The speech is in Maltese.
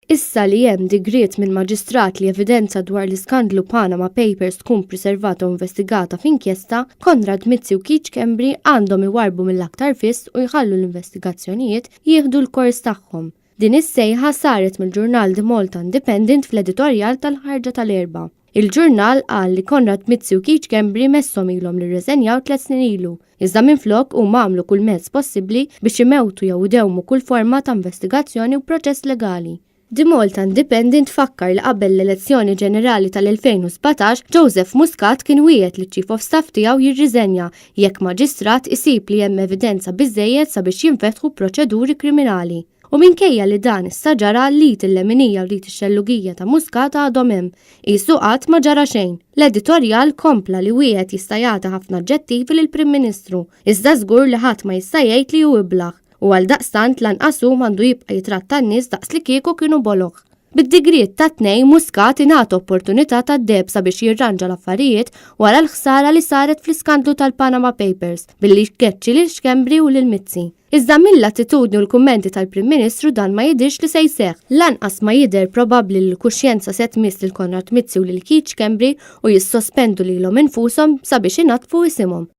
Issa li hemm digriet minn maġistrat li evidenza dwar l-iskandlu Panama Papers tkun preservata u investigata f'inkjesta, Konrad Mizzi u Keith Schembri għandhom iwarrbu mill-aktar fis u jħallu l-investigazzjonijiet jieħdu l-kors tagħhom. Din is-sejħa saret mill-ġurnal The Malta Independent fl-editorjal tal-ħarġa tal-Erbgħa. Il-ġurnal qal li Konrad Mizzi u Keith Schembri messhom ilhom li rreżenjaw tliet snin ilu, iżda minflok huma għamlu kull mezz possibbli biex imewtu jew idewmu kull forma ta' investigazzjoni u proċess legali. The Malta Independent fakkar li qabel l-elezzjoni ġenerali tal-2017, Joseph Muscat kien wiegħed liċ-Chief of Staff tiegħu jirriżenja jekk maġistrat isib li hemm evidenza biżżejjed sabiex jinfetħu proċeduri kriminali. U minkejja li dan issa ġara, l-id il-leminija u l-id ix-xellugija ta' Muscat għadhom hemm, qisu qatt ma ġara xejn. L-editorjal kompla li wieħed jista' jagħti ħafna aġġettivi lill-Prim Ministru, iżda żgur li ħadd ma jista' jgħid li hu iblah, u għaldaqstant lanqas hu m'għandu jibqa' jitratta n-nies daqslikieku kienu boloh. Bid-digriet tat-Tnejn, Muscat ingħata opportunità tad-deheb sabiex jirranġa l-affarijiet wara l-ħsara li saret fl-iskandlu tal-Panama Papers billi jkeċċi lil Schembri u lil Mizzi. Iżda mill-attitudni u l-kummenti tal-Prim Ministru dan ma jidhirx li se jseħħ. Lanqas ma jidher probabbli li l-kuxjenza se tmiss lil Konrad Mizzi u lil Keith Schembri u jissospendu lilhom infushom sabiex inaddfu isimhom.